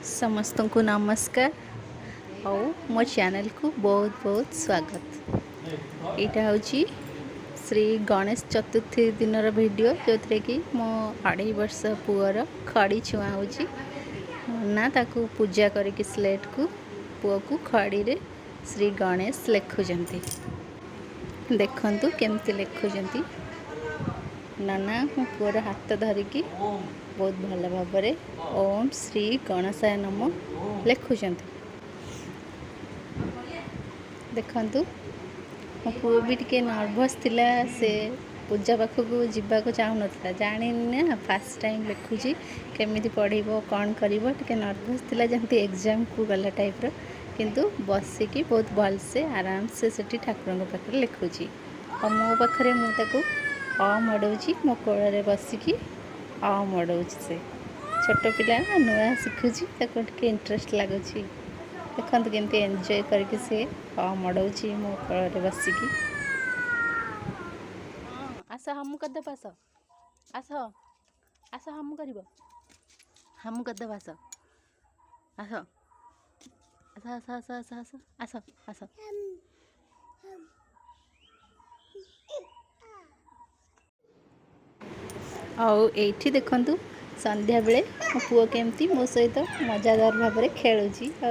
ସମସ୍ତଙ୍କୁ ନମସ୍କାର ଆଉ ମୋ ଚ୍ୟାନେଲକୁ ବହୁତ ବହୁତ ସ୍ୱାଗତ। ଏଇଟା ହେଉଛି ଶ୍ରୀ ଗଣେଶ ଚତୁର୍ଥୀ ଦିନର ଭିଡ଼ିଓ, ଯେଉଁଥିରେ କି ମୋ 2.5 ବର୍ଷ ପୁଅର ଖଡ଼ି ଛୁଆଁ ହେଉଛି ନା ତାକୁ ପୂଜା କରିକି ସ୍ଲେଟ୍କୁ ପୁଅକୁ ଖଡ଼ିରେ ଶ୍ରୀ ଗଣେଶ ଲେଖୁଛନ୍ତି। ଦେଖନ୍ତୁ କେମିତି ଲେଖୁଛନ୍ତି। ନନା ମୋ ପୁଅର ହାତ ଧରିକି ବହୁତ ଭଲ ଭାବରେ ଓମ୍ ଶ୍ରୀ ଗଣେଶାୟ ନମ ଲେଖୁଛନ୍ତି। ଦେଖନ୍ତୁ, ମୋ ପୁଅ ବି ଟିକେ ନର୍ଭସ୍ ଥିଲା। ସେ ପୂଜା ପାଖକୁ ଯିବାକୁ ଚାହୁଁନଥିଲା। ଜାଣିନି ନା, ଫାର୍ଷ୍ଟ ଟାଇମ୍ ଲେଖୁଛି, କେମିତି ପଢ଼ିବ, କ'ଣ କରିବ, ଟିକେ ନର୍ଭସ୍ ଥିଲା, ଯେମିତି ଏକ୍ଜାମ୍କୁ ଗଲା ଟାଇପ୍ର। କିନ୍ତୁ ବସିକି ବହୁତ ଭଲସେ ଆରାମସେ ସେଠି ଠାକୁରଙ୍କ ପାଖରେ ଲେଖୁଛି। ଆଉ ମୋ ପାଖରେ ମୁଁ ତାକୁ ଅ ମଡ଼ଉଛି। ମୋ କୋଳରେ ବସିକି ଅ ମଡ଼ଉଛି। ସେ ଛୋଟ ପିଲା ନା, ନୂଆ ଶିଖୁଛି, ତାକୁ ଟିକେ ଇଣ୍ଟରେଷ୍ଟ ଲାଗୁଛି। ଦେଖନ୍ତୁ କେମିତି ଏନ୍ଜୟ କରିକି ସେ ଅ ମଡ଼ଉଛି ମୋ କୋଳରେ ବସିକି। ଆସ, ହାମୁ କରିଦେବ। ଆସ, ଆସ, ଆସ, ହାମୁ କରିବ, ହାମୁ କରିଦେବ। ଆସ, ଆସ, ଆସ, ଆସ, ଆସ, ଆସ, ଆସ, ଆସ, ଆସ। ଆଉ ଏଇଠି ଦେଖନ୍ତୁ, ସନ୍ଧ୍ୟାବେଳେ ମୋ ପୁଅ କେମିତି ମୋ ସହିତ ମଜାଦାର ଭାବରେ ଖେଳୁଛି ଆଉ